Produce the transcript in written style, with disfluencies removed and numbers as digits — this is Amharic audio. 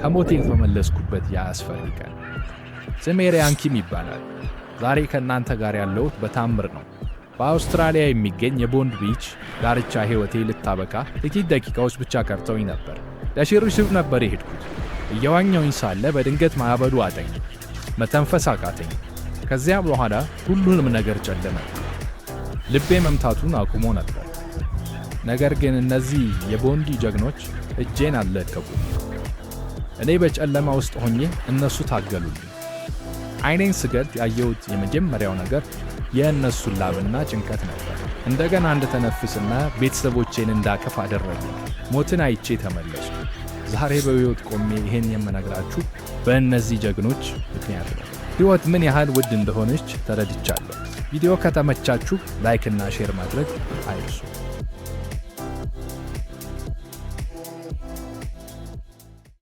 ከሞት የተመለስኩበት ያ አስፈሪ ቀን። ስሜ ሪያን ኪም ይባላል። ዛሬ ከእናንተ ጋር ያለሁት በታምር ነው። በአውስትራሊያ የሚገኝ የቦንድ ቢች ዳርቻ ሕይወቴ ልታበቃ ጥቂት ደቂቃዎች ብቻ ቀርተውኝ ነበር። ለሽርሽር ነበር የሄድኩት። እየዋኘሁኝ ሳለ በድንገት ማዕበሉ ዋጠኝ። መተንፈስ አቃተኝ። ከዚያ በኋላ ሁሉንም ነገር ጨለመ። ልቤ መምታቱን አቁሞ ነበር። ነገር ግን እነዚህ የቦንዲ ጀግኖች እጄን አልለቀቁም። እኔ በጨለማ ውስጥ ሆኜ እነሱ ታገሉልኝ። ዓይኔን ስገልጥ ያየሁት የመጀመሪያው ነገር የእነሱን ላብና ጭንቀት ነበር። እንደገና እንድተነፍስና ቤተሰቦቼን እንዳቅፍ አደረጉኝ። ሞትን አይቼ ተመለስኩ። ዛሬ በሕይወት ቆሜ ይሄን የምነግራችሁ በእነዚህ ጀግኖች ምክንያት ነው። ሕይወት ምን ያህል ውድ እንደሆነች ተረድቻለሁ። ቪዲዮ ከተመቻችሁ like እና share ማድረግ አይርሱ።